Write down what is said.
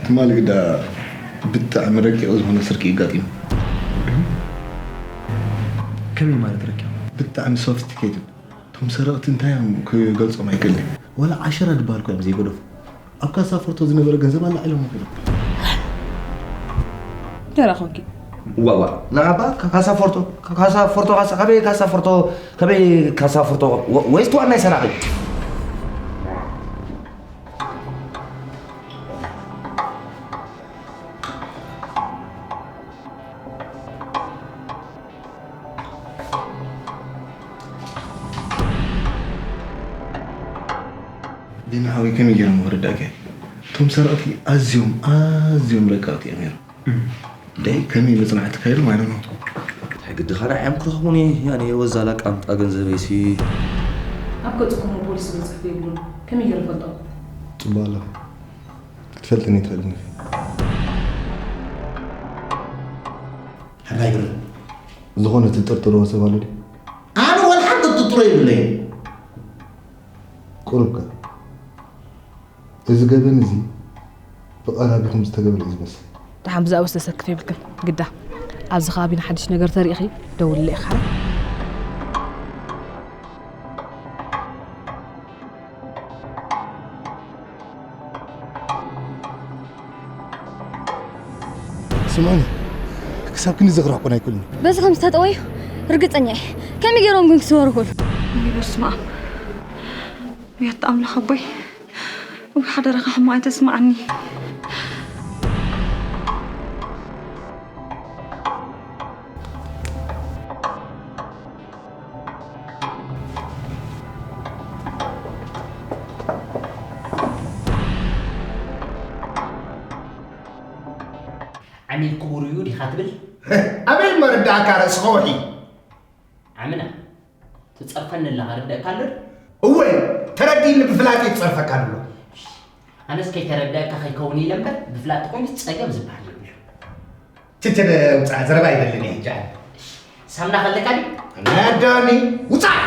ትማሊ ግዳ ብጣዕሚ ረቂቕ ዝኾነ ስርቂ ኣጋጢሙ። ከመይ ማለት ረኪብ? ብጣዕሚ ሶፊስቲኬትድ። እቶም ሰረቕቲ እንታይ እዮም ክገልጾም ኣይክእልን። ዋላ ዓሸራ ድበሃል እኮ እዮም ዘይገደፉ። ኣብ ካሳ ፎርቶ ዝነበረ ገንዘብ ኣላዒሎሞ ከይዶም። ደራ ኮንኪ። ዋዋ ንዓባ ካሳ ፎርቶ ካሳ ፎርቶ ካሳ ከበይ ካሳ ፎርቶ ከበይ ካሳ ፎርቶ ወይስ ትዋን ናይ ሰራቂ ዲና ሓወይ ከመይ ገይሮም ክርዳእካ እዩ? እቶም ሰረቕቲ ኣዝዮም ኣዝዮም ረቀቕቲ እዮም ነይሮም። ደይ ከመይ መፅናዕቲ ካይዶም ኣይደኖ። እንታይ ግዲ ካልእ ዓዮም ክረኽቡኒ እያ ነይሩ ወዛ ላቃምጣ ገንዘበይሲ ኣብ ገፅኩም ፖሊስ ዝብል ፅሑፍ የብሉን። ከመይ ገይረ ፈልጦ? ፅቡቅ ኣለኹ ክትፈልጥኒ ይትኽእል ኢኺ። ሕራይ ብረ ዝኾነ ትጥርጥርዎ ሰብ ኣሎ ድዩ? ኣነ ወላ ሓንቲ ጥርጥሮ የብለይ። ቁሩብ ከ እዚ ገበን እዚ ብቐራቢኹም ዝተገበረ እዩ ዝመስል። ደሓን ብዛዕባ ዝተሰክፍ የብልክን ግዳ ኣብዚ ከባቢና ሓድሽ ነገር ተሪእኺ ደውልለ ኢኻ። ስምዑኒ ክሳብ ክንዲ ዘኽራሕኩን ኣይክእልን። በዚ ከም ዝተጠወዩ ርግጸኛ እየ። ከመይ ገይሮም ግን ክስወሩ ክእሉ? በስመ ኣብ ያታ ኣምላኽ ኣቦይ ወይ ሓደራኻ ሕማቕ ኣይተስማዓኒ። ዓሚል ክቡር እዩ ዲኻ ትብል? ኣበይ መርዳእካ ርእሲ ከውሒ? ዓምና ትጸርፈኒ ኣለኻ ርደእካ ኣሎ? እወ ተረዲኒ ብፍላጥ ይጸርፈካ ኣሎ። ኣነስ ከይተረዳእካ ከይከውን ኢለ እምበር ብፍላጥ ኮይኑ ጸገም ዝበሃል የብሉ። ትትደ ውጻእ ዘረባ ይደልን እየ ሕጂ። ሳምና ከለካ ድዩ? ነዳኒ ውጻእ